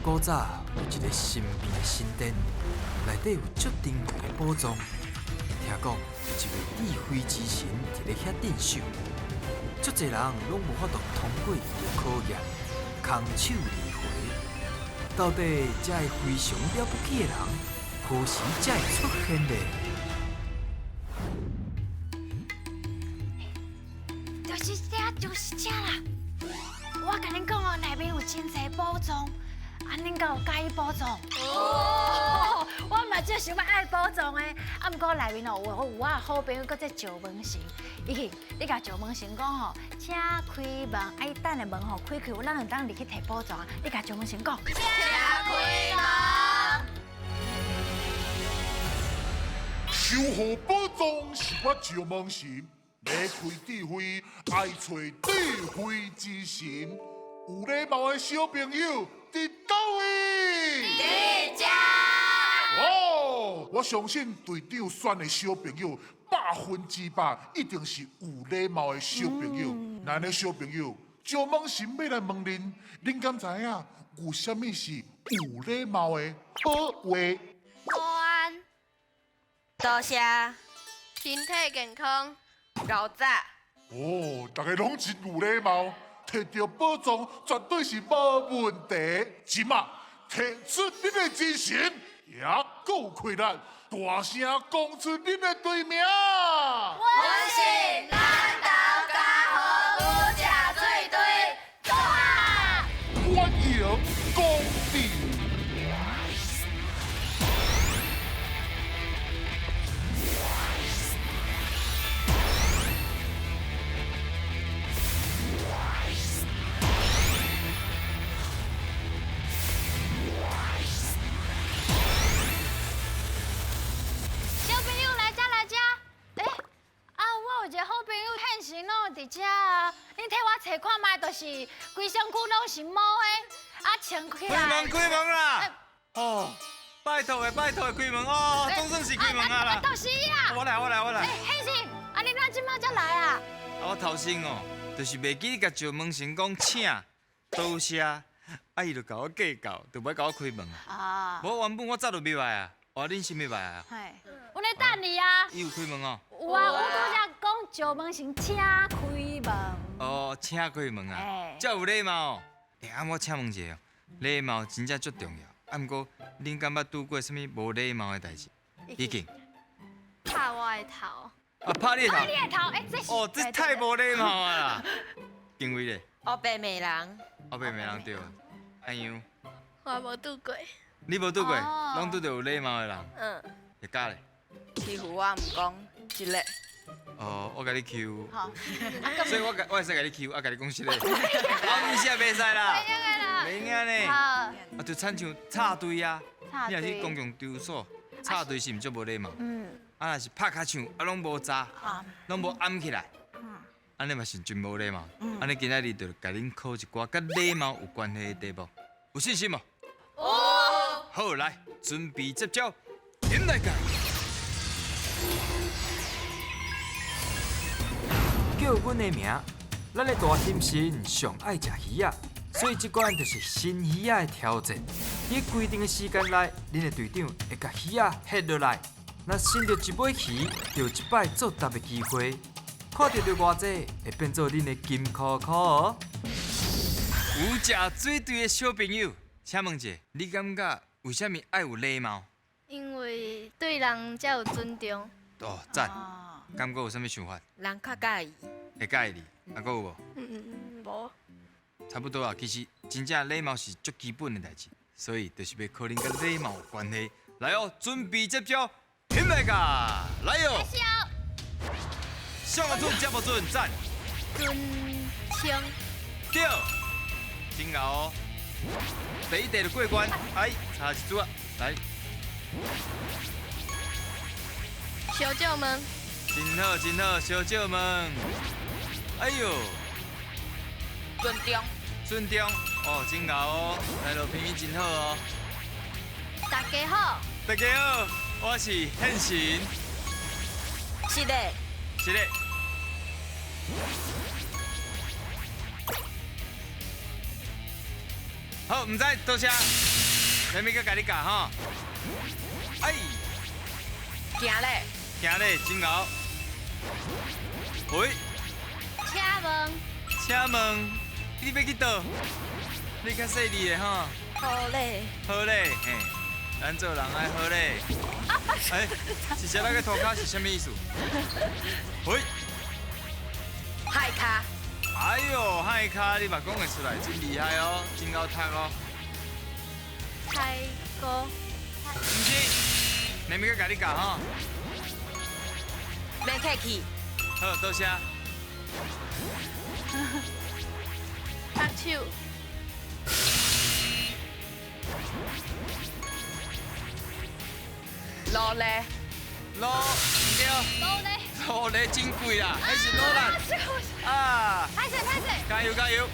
古早有一个神秘的神殿，內底有足珍貴的寶藏。聽講有一位智慧之神佇咧遐鎮守，足濟人攏無法度通過伊的考驗，空手而回。到底這个非常了不起的人，何時才會出現呢？就是這，就是這啦！我共恁講哦，內面有真濟寶藏，啊，恁敢有佮意寶藏？哦，我嘛足想欲愛寶藏的，啊，毋過內面哦有我的好朋友，閣做石門神。伊去，你共石門神講吼，請開門，啊，伊等下門吼開開，咱就當入去提寶藏啊！你共石門神講，請開門。守護寶藏是我石門神，欲開智慧，愛揣智慧之神。有禮貌的小朋友佇佗位？佇遮。哦，我相信隊長選的小朋友100%一定是有禮貌的小朋友。那呢小朋友，石門神欲來問恁，恁敢知影有啥物是有禮貌的好話？午安。多謝。身體健康。𠢕早。哦，大家攏真有禮貌，提著寶藏絕對是無問題。這馬提出恁的精神，也閣有氣力，大聲講出恁的隊名。阮是南投嘉禾有食水隊，走啊！歡迎光臨。小朋友來遮來遮，欸，啊，我有一個好朋友現身攏有佇遮啊，你替我揣看覓，就是規身軀攏是毛的，啊穿起來。開門開門啦！哦，拜託的拜託的開門哦，總算是開門啊啦！就是伊啦！我來我來我來。欸，現身，啊你怎這馬才來啊？啊我頭先哦，就是袂記得共石門神講請多謝，啊伊就共我計較，就欲共我開門啊。啊。無原本我早就入來啊，哦恁先入來啊。嘿，阮咧等你啊。伊有開門哦。有啊，阮拄才講石門神請開門。哦，請開門啊，這有禮貌哦。欸，啊我請問一下哦，禮貌真正足重要。啊，毋過恁敢捌拄過啥物無禮貌的代誌？已經。拍我的頭。啊，拍你的頭。拍你的頭，欸，這是。哦，這太無禮貌啊啦。定位咧。烏白罵人。烏白罵人對。按樣。我無拄過。你無拄過，攏拄著有禮貌的人。嗯。會教咧。欺負我毋講，這个。哦，我共你欺負。好。所以我我會使共你欺負，啊，共你講實的。啊，毋是啊，袂使啦。袂用呢。啊，就親像插隊啊，你若去公共場所插隊是毋足無禮貌。嗯。啊，若是拍跤手，啊，攏無紮，攏無掩起來。嗯。按呢嘛是真無禮貌。嗯。按呢今仔日就共恁考一寡佮禮貌有關係的題目，有信心無？有。好，來，準備接招，點來共。叫阮的名，咱的大心神上愛食魚仔，所以這關就是新魚仔的挑戰。佇規定的時間內，恁的隊長會共魚仔翕落來，若伸著一尾魚，就有一擺作答的機會。看著著偌濟，會變做恁的金箍箍哦。有食水隊的小朋友，請問一下，你感覺為啥物愛有禮貌？因為對人才有尊重。哦，讚。敢閣有啥物想法？人較佮意。會佮意你，啊，閣有無？嗯，無。差不多啊，其實真正禮貌是足基本的代誌，所以就是欲考恁佮禮貌有關係。來哦，準備接招，起來噶，來哦。上個準，這無準，讚。尊稱。對，真𠢕哦。第一題就過關，哎，差一注啊，來。小將們。真好，真好，小將們。哎呦，尊重，尊重，哦，真𠢕哦，來路拼音真好哦。大家好，大家好，我是現神。是的，是的。好，毋知，多謝。來咪閣共你教吼。哎，行咧，行咧，真𠢕。喂，請問，請問，你欲去佗？你較細膩的吼。好咧，好咧，嘿，咱做人愛好咧。哎，是啥那個塗跤是啥物意思？喂，海跤。哎呦，海跤你嘛講會出來，真厲害哦，真𠢕讀哦。開哥，毋是，你咪閣共你教吼。免客氣。好，多謝。握手。努力。努，毋對。努力。努力真貴啦，彼是努力。啊！歹勢歹勢。加油加油！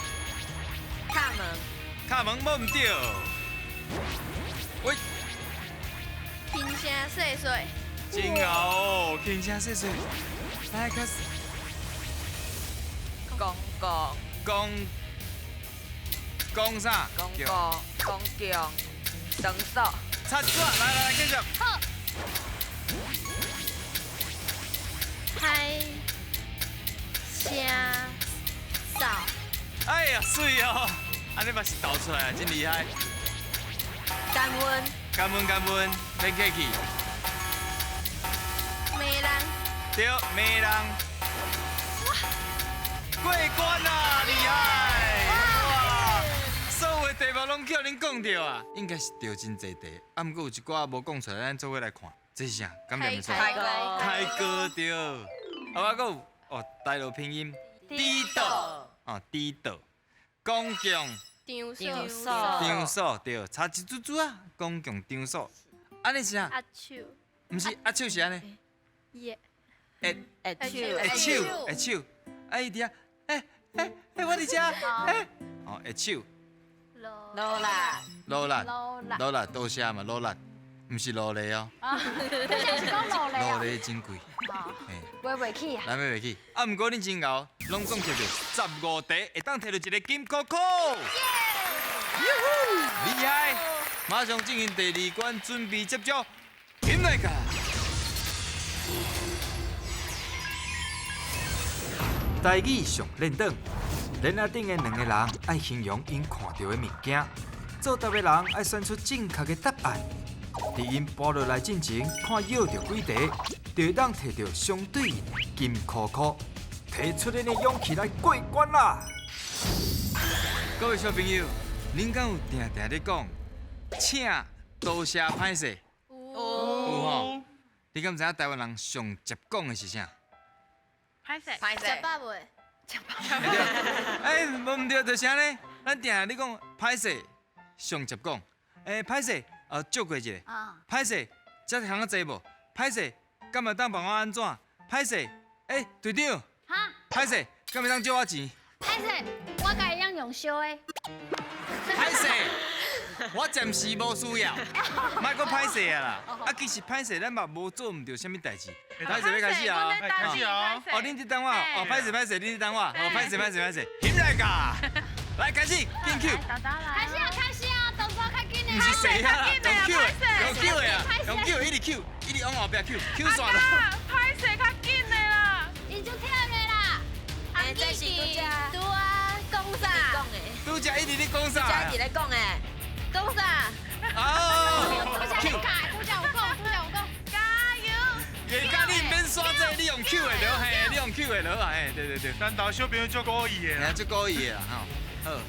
敲門。敲門無毋對。喂。輕聲細細。真𠢕哦，輕聲細細。來開始。公共。公。公啥？公共公共場所。擦紙，來來來，繼續。好。海聲掃。哎呀，媠哦！按呢嘛是投出來啊，真厲害。感恩。感恩感恩，免客氣。罵人。對，罵人。哇！過關啦，厲害！哇！所有的題目攏叫恁講著啊，應該是著真濟題，啊，毋過有一寡無講出來，咱做伙來看。這是啥？敢念會出來？開歌對。啊，我閣有哦，台語拼音。低倒。哦，低倒。公共。場所。場所對，差一珠珠啊。公共場所。按呢是啥？握手。毋是握手是按呢。耶。握握手。握手，握手。啊，伊佇遐，欸欸欸，我佇遮，欸。哦，握手。努力。努力。努力，多謝嘛，努力。毋是勞力哦。啊，這是講勞力。勞力真貴。買袂起啊。咱買袂起。啊，毋過恁真𠢕，攏總摕著15題，會當摕著一個金箍箍。耶！厲害！馬上進行第二關，準備接招，進來噶。台語上練轉，鏈仔頂的兩個人愛形容𪜶看著的物件，作答的人愛選出正確的答案。佇𪜶跋落來進前，看舀著幾題，就會當摕著相對應的金箍箍，提出恁的勇氣來過關啦！各位小朋友，恁敢有定定咧講，請多謝歹勢？有吼？你敢知影台灣人上捷講的是啥？歹勢，歹勢。食飽未？食飽。哎，無毋對，就是按呢。咱定定咧講歹勢，上捷講。哎，歹勢。借過一下。歹勢，這通仔濟無？歹勢，敢會當幫我按怎？歹勢，欸，隊長。哈。歹勢，敢會當借我錢？歹勢，我共伊用燒的。歹勢，我暫時無需要，莫閣歹勢啊啦。啊，其實歹勢，咱嘛無做毋著啥物代誌。歹勢欲開始啊！開始啊！哦，恁佇等我，哦，歹勢歹勢，你佇等我，哦，歹勢歹勢歹勢，起來噶！來開始，進 Q。開始啊，開始啊，動作較緊的。毋是誰啊啦，用 Q 的，用 Q 的啊，用 Q 的一直 Q，一直往後壁 Q，Q 煞啦。歹勢較緊的啦，伊就忝的啦。欸，這是拄才拄啊，講啥？拄才一直咧講啥？拄才一直咧講的，講啥？哦拄才咧教，拄才有講，拄才有講，加油！下甲你毋免刷這，你用 Q 的就好，嘿，你用 Q 的就好，嘿，對對對。咱兜小朋友足故意的，嘿，足故意的啦，吼，好。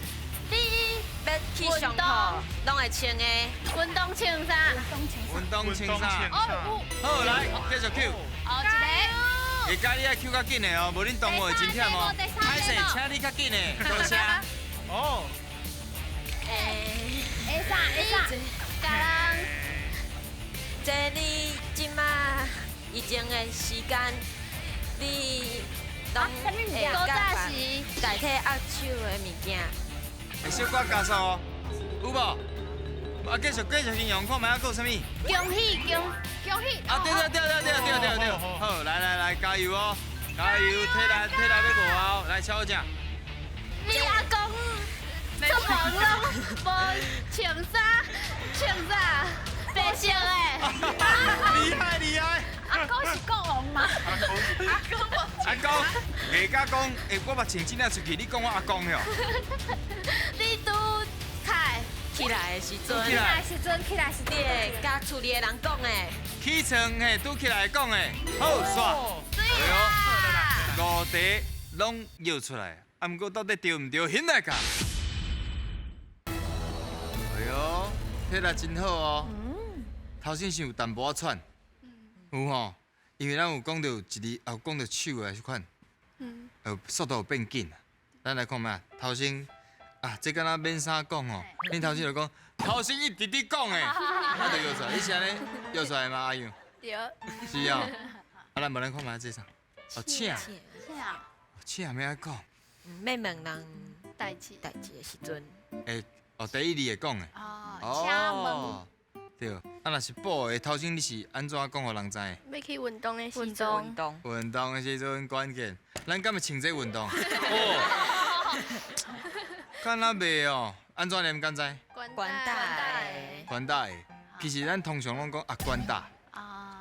你欲去上課，攏會穿的運動穿衫。運動穿衫。哦，好，來繼續 Q。哦，一個。下家你愛 Q 較緊的哦，無恁同學會真忝哦。歹勢，請你較緊的，多謝。哦。會啥會啥？共人。這你這馬以前的時間，你攏會古早時代替握手的物件。會小可加速哦，有無？啊，繼續繼續形容，看覓還閣有啥物？恭喜恭恭喜！啊，對對對對對對對對，好，來來來，加油哦，加油，體力體力欲無哦，來，小姐。你阿公出饭攏無穿衫，穿啥？白色的。厲害厲害！阿公是國王嗎？阿公無。阿公，藝家講，欸，我目穿這領出去，你講我阿公喲。你拄起來的時陣，起來時陣，起來時陣，你會佮厝裡的人講的。起床嘿，拄起來講的，好煞。對啦。五題攏搖出來，啊，毋過到底對毋對？現來看。哎喲，體力真好哦。頭先是有淡薄仔喘，有吼，因為咱有講到一字，也有講到手的彼款，速度有變緊。咱來看覓，頭先啊，這敢若免啥講吼，恁頭先就講，頭先一直佇講的，啊就搖出來，你是按呢搖出來嗎？阿勇？對。是啊，啊，咱無咱看覓這啥？哦，請，請，欲按怎講？欲問人代誌代誌的時陣。欸，哦，第一字會講的。哦，請問。對，啊，若是補的，頭先你是按怎講予人知？欲去運動的時陣。運動。運動的時陣關鍵，咱敢會穿這運動？哦，敢若袂哦，按怎念敢知？懸帶。懸帶。其實咱通常攏講啊懸帶，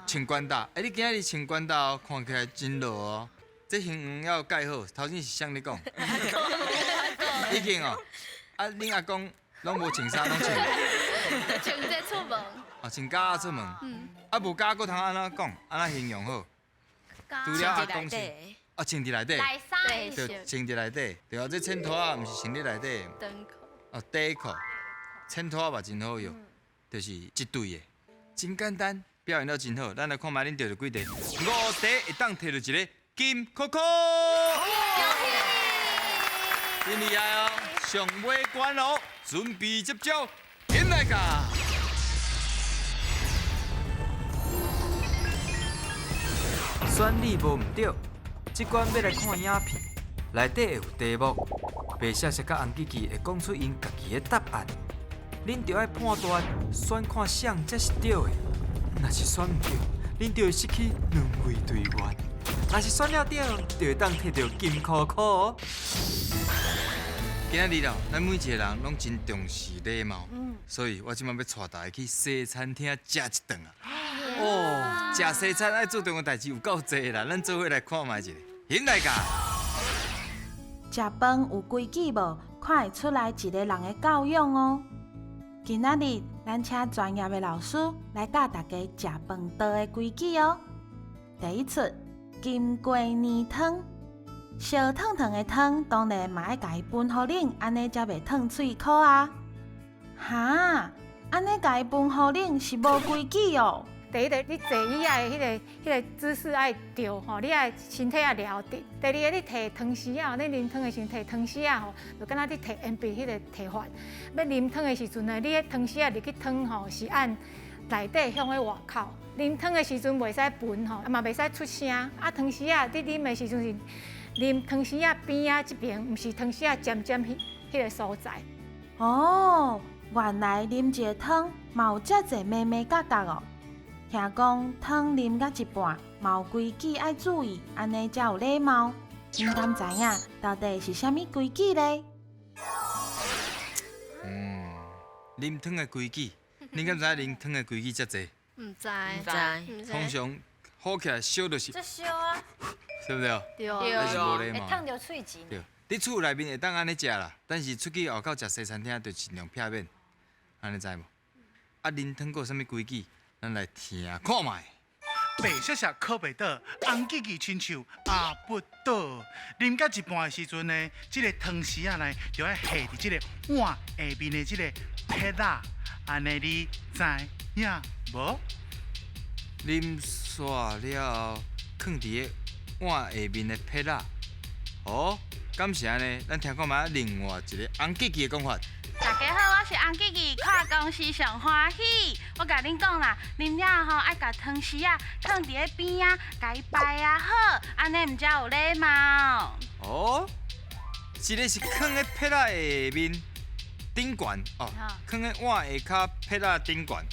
穿懸帶。欸，你今仔日穿懸帶哦，看起來真落哦。這形容要蓋好，頭先是啥咧講？已經哦，啊，恁阿公攏無穿衫，攏穿。穿這出門。哦，穿夾仔出門。啊，無夾閣通按怎講？按怎形容好？除了阿公是，啊，穿佇內底。內衫。對，穿佇內底。對啊，這淺拖仔毋是穿佇內底。長褲。哦，短褲，淺拖仔嘛真好用，就是這對的，真簡單，表現了真好。咱來看覓恁著著幾題，五題會當提著一个金箍箍。真厲害哦！上尾關哦，準備接招，進來噶。選你無毋對，這關欲來看影片，內底會有題目，白雪雪佮紅吉吉會講出𪜶家己的答案，恁著愛判斷選看啥才是對的。若是選毋對，恁就會失去兩位隊員；若是選了對，就會當提著金箍箍哦。今仔日哦，咱每一个人攏真重視禮貌，所以我這擺欲帶大家去西餐廳食一頓啊！哦，食西餐愛注重的代誌有夠濟啦，咱做伙來看覓一下，現來噶。食飯有規矩無？看會出來一個人的教養哦。今仔日咱請專業的老師來教大家食飯桌的規矩哦。第一出，金瓜奶湯，燒燙燙的湯，當然嘛愛共伊分予冷，按呢才袂燙喙箍啊。哈，按呢共伊分予冷是無規矩哦。第一個，你坐椅仔的彼個姿勢愛對吼，你愛身體愛撩直。第二個，你提湯匙仔，你啉湯的時陣提湯匙仔吼，就敢若你提鉛筆彼個提法。欲啉湯的時陣呢，你彼湯匙仔入去湯吼，是按內底向咧外口。啉湯的時陣袂使歕吼，嘛袂使出聲。啊，湯匙仔你啉的時陣是啉湯匙仔邊仔這邊，毋是湯匙仔尖尖彼個所在。哦，原來啉一個湯嘛有遮濟眉眉角角哦。聽講湯啉到一半，嘛有規矩愛注意，按呢才有禮貌。恁敢知影到底是啥物規矩咧？嗯，啉湯的規矩，恁敢知影啉湯的規矩遮濟？毋知。毋知。通常好起來燒就是。這燒啊。對不對？對。還是無禮貌。會燙著喙舌。對，佇厝內面會當按呢食啦，但是出去外口食西餐廳就盡量避免，按呢知無？啊，啉湯閣有啥物規矩？咱來聽看覓。白雪雪考袂倒，紅吉吉親像阿不倒。啉到一半的時陣呢，這個湯匙仔呢，就愛下佇這個碗下面的這個撇仔，按呢你知影無？啉煞了後，囥佇个碗下面的撇仔。哦，敢是按呢？咱聽看覓另外一個紅吉吉的講法。大家好，我是紅吉吉，看公司上歡喜。我共恁講啦，啉了後愛共湯匙仔囥佇咧邊仔，共伊擺啊好，按呢毋才有禮貌。哦，這個是囥咧撇仔下面頂懸哦，囥咧碗下跤撇仔頂懸。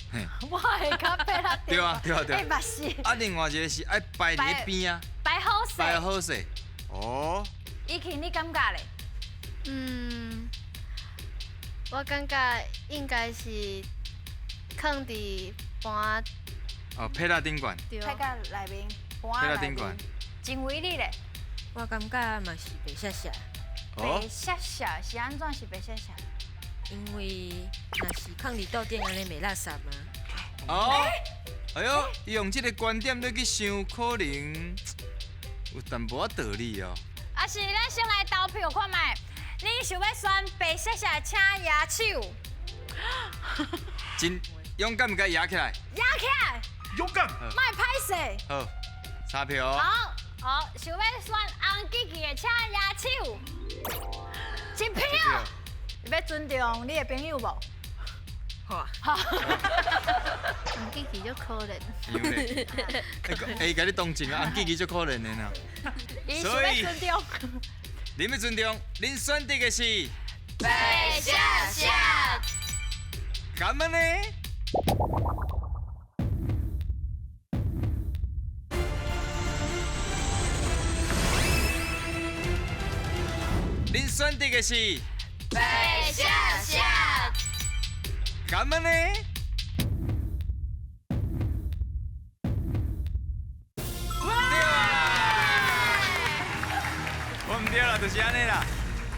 碗下跤撇仔。對啊對啊對啊。欸，嘛是。啊，另外一個是愛擺佇咧邊仔。擺好勢。擺好勢。哦。以前你感覺咧？嗯。我感觉应该是囥伫盘。哦，撇仔顶悬。对。撇仔内面，盘内面。真为你咧。我感觉嘛是白雪雪。白雪雪是按怎是白雪雪？因为若是囥伫桌顶按呢袂垃圾嘛。哦，哎呦，伊用这个观点咧去想，可能有淡薄仔道理哦。啊是，咱先来投票看觅，你想欲选白雪雪请举手。真勇敢，共举起来。举起来。勇敢。莫歹势。好，三票。好，好，想欲选红吉吉的，请举手。一票。你欲尊重你的朋友无？好啊。好。红吉吉足可怜。哎，共你同情啊，红吉吉足可怜的呢。所以尊重。恁欲尊重，恁选择的是白雪雪。敢按呢？恁选择的是白雪雪。敢按呢？对啦，我毋对啦，就是按呢啦。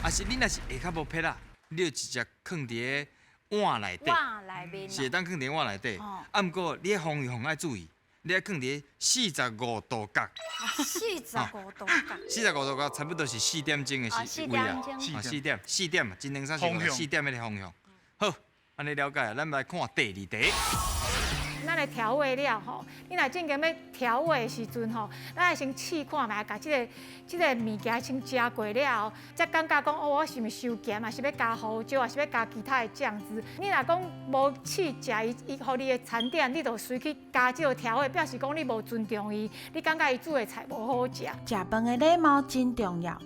啊是，你若是下跤无撇啦，你就直接囥伫个碗内底，碗内面是会当囥伫碗内底。啊，毋过你的方向爱注意，你爱囥伫45度角。45度角。45度角差不多是4点钟的时位啊。四点，四点嘛，真两三四四点的方向。好，按呢了解，咱来看第二题。咱来调味料吼，你若正经欲调味的时阵吼，咱爱先试看觅，共这个物件先食过了后，才感觉讲哦，我是毋是伤咸，还是欲加胡椒，还是欲加其他的酱汁？你若讲无试食伊，伊予你的餐点，你就随去加这个调味，表示讲你无尊重伊，你感觉伊煮的菜无好食。食饭的礼貌真重要。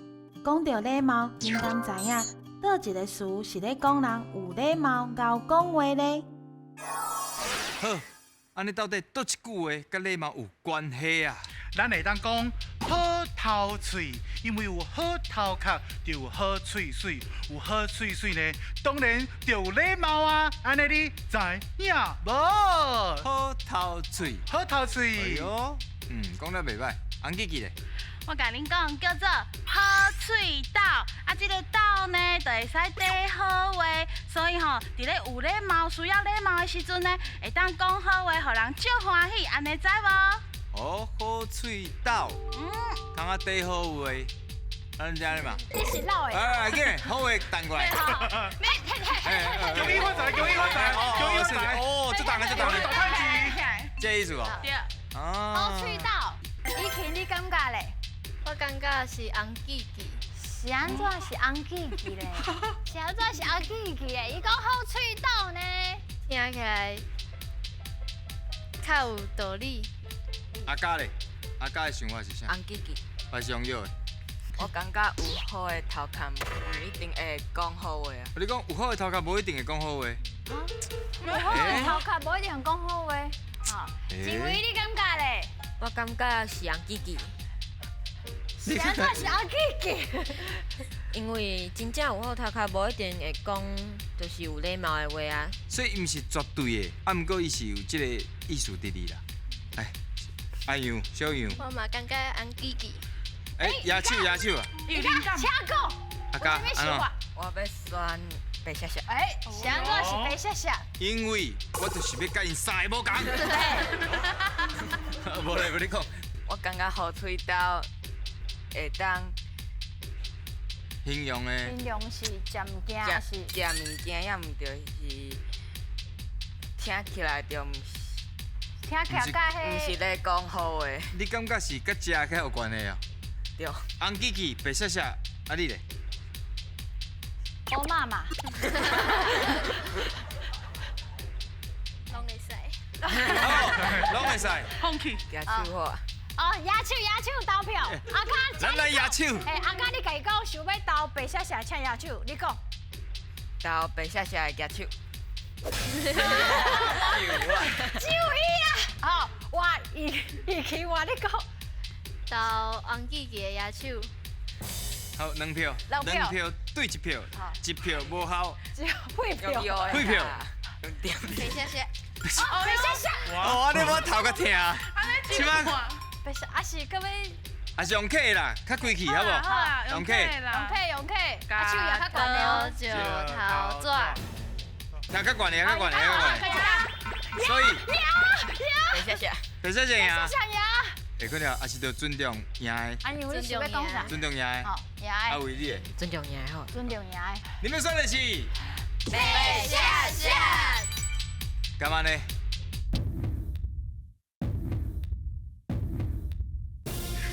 讲到礼貌，恁敢知影佗一个词是咧讲人有礼貌、𠢕讲话咧？好。按呢到底佗一句话佮礼貌有关系啊？咱会当讲好头喙，因为有好头壳，就有好喙水，有好喙水呢，当然就有礼貌啊。按呢你知影无？好头喙，好头喙。哎哟，讲得袂歹，红吉吉咧。我共恁讲，叫做好喙斗，啊，这个斗呢，就会使缀好话，所以吼，伫咧有礼貌、需要礼貌的时阵呢，会当讲好话，予人足欢喜，按呢知无？哦，好喙斗，通啊缀好话，按呢嘛？你是老的。哎，紧，好话弹过来。恭喜发财，恭喜发财，恭喜发财！哦，这重的，这重的。这意思哦。对。好喙斗，以前你感觉咧？我感觉是红吉吉，是按怎是红吉吉咧？是按怎是红吉吉咧？伊讲好喙斗呢，听起来较有道理。阿嘉咧，阿嘉的想法是啥？红吉吉，还是用药的？我感觉有好的头壳，毋一定会讲好话啊。你讲有好的头壳，无一定会讲好话。有好的头壳，无一定讲好话。吼，静伟，你感觉咧？我感觉是红吉吉。是按怎是红吉吉？因为真正有好头壳，无一定会讲，就是有礼貌的话啊。所以伊毋是绝对的，啊，毋过伊是有这个意思伫里啦。来，阿杨，小杨。我嘛感觉红吉吉。哎，举手举手啊！有灵感。请讲。阿嘉，按怎？我欲选白雪雪。哎，是按怎是白雪雪？因为我就是欲佮𪜶三个无仝。无咧，无你讲。我感觉好喙斗会当形容的，形容是食物件，是食物件，也毋著是听起来就毋是，听起来佮彼，毋是咧讲好话。你感觉是佮食较有关系啊？对。红吉吉、白雪雪，啊你咧？我妈妈。拢会使。好，拢会使。放弃。举手好。哦，举手举手投票，阿嘉，咱来举手。哎，阿嘉，你家己讲，想欲投白雪雪，请举手，你讲。投白雪雪的举手。只有伊啊！好，我伊伊去我你讲。投红吉吉的举手。好，两票，两票对对一票，一票无效。废票。废票。谢谢。哦，谢谢。哦，你我头较疼。起码。不是，啊是搁要。啊是用客啦，较规气好无？用客，用客，用客。啊手也较悬的哦。石头纸。听较悬的，较悬的，较悬的。所以。谢谢。谢谢赢。谢谢赢。会可能还是得尊重赢的。啊，你你想欲讲啥？尊重赢的。好，赢的。啊，为你的。尊重赢的好。尊重赢的。你们选的是。白谢谢。干嘛呢？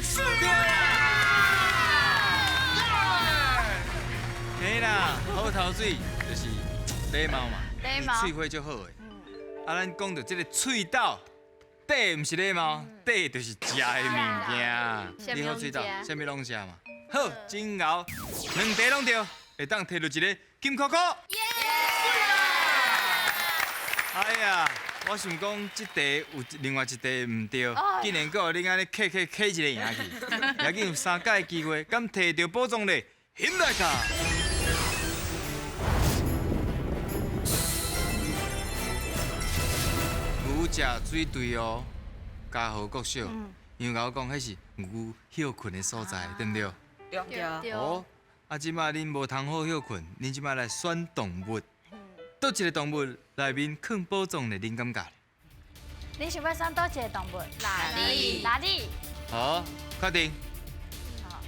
是对啦。嘿啦，好头水就是礼貌嘛，礼貌，喙花足好的。啊，咱讲到这个喙斗，底毋是礼貌，底就是食的物件。你好喙斗，啥物拢食嘛。好，真𠢕，两题拢对，会当摕到一个金箍箍。哎呀，我想讲这题有另外一题毋对，竟然阁予恁按呢客客客一个赢去，也紧有三摆机会，敢摕著宝藏咧？起来噶！牛食水队哦，嘉禾国小，因为我讲，彼是牛歇睏的所在，对毋对？对。哦，啊，这摆恁无通好歇睏，恁这摆来选动物。佗一个动物内面藏宝藏咧，恁感觉？你想欲选佗一个动物？哪里？哪里？好，确定。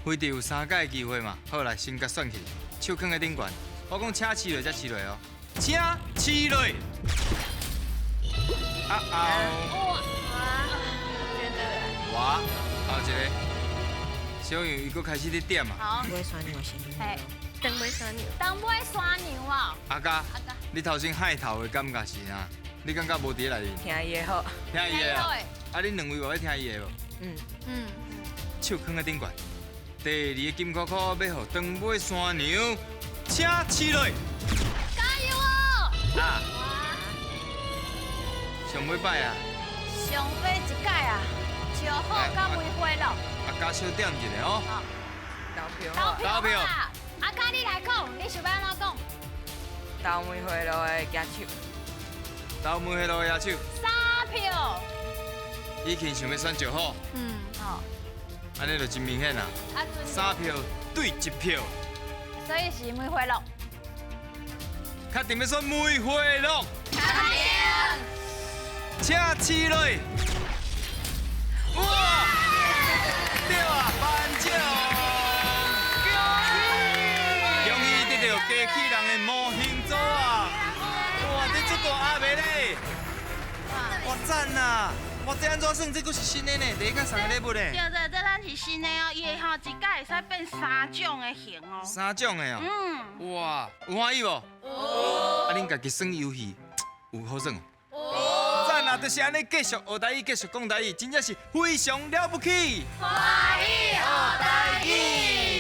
飞猪有三摆机会嘛？好，来先共选起，手囥佇顶悬。我讲请饲落才饲落哦，请饲落。啊哦。哇，后一个，小杨伊阁开始咧点啊。好。长尾山牛是嘿。长尾山牛。长尾山牛啊。阿嘉，你头先害头的感觉是啥？你感觉无伫内面？听伊的好。听伊的啊。啊，恁两位有欲听伊的无？嗯嗯。手囥佇顶悬。第二个金箍箍欲予长尾山牛，请饲落。加油哦！啊！上尾摆啊！上尾一届啊，石虎佮梅花鹿。阿嘉小点一下哦。投票。投票。阿嘉你来讲，你想欲按怎讲？投梅花鹿的举手。投梅花鹿的举手。三票。以前想欲选石虎。嗯，好。按呢就真明显啦，三票对一票，所以是梅花鹿。确定欲选梅花鹿。确定。请试落。哇！对啊，颁奖。恭喜得到机器人的模型组啊！哇，这足大鸭的咧！哇赞啊！哇，这按怎算？这阁是新的呢，第一届送的礼物呢。对对，这咱是新的哦，伊会吼一届会使变三种的型哦。三种的哦。嗯。哇，有欢喜无？有。啊，恁家己耍游戏有好耍无？有。赞啊，就是按呢，继续学台语，继续讲台语，真正是非常了不起。欢喜学台语。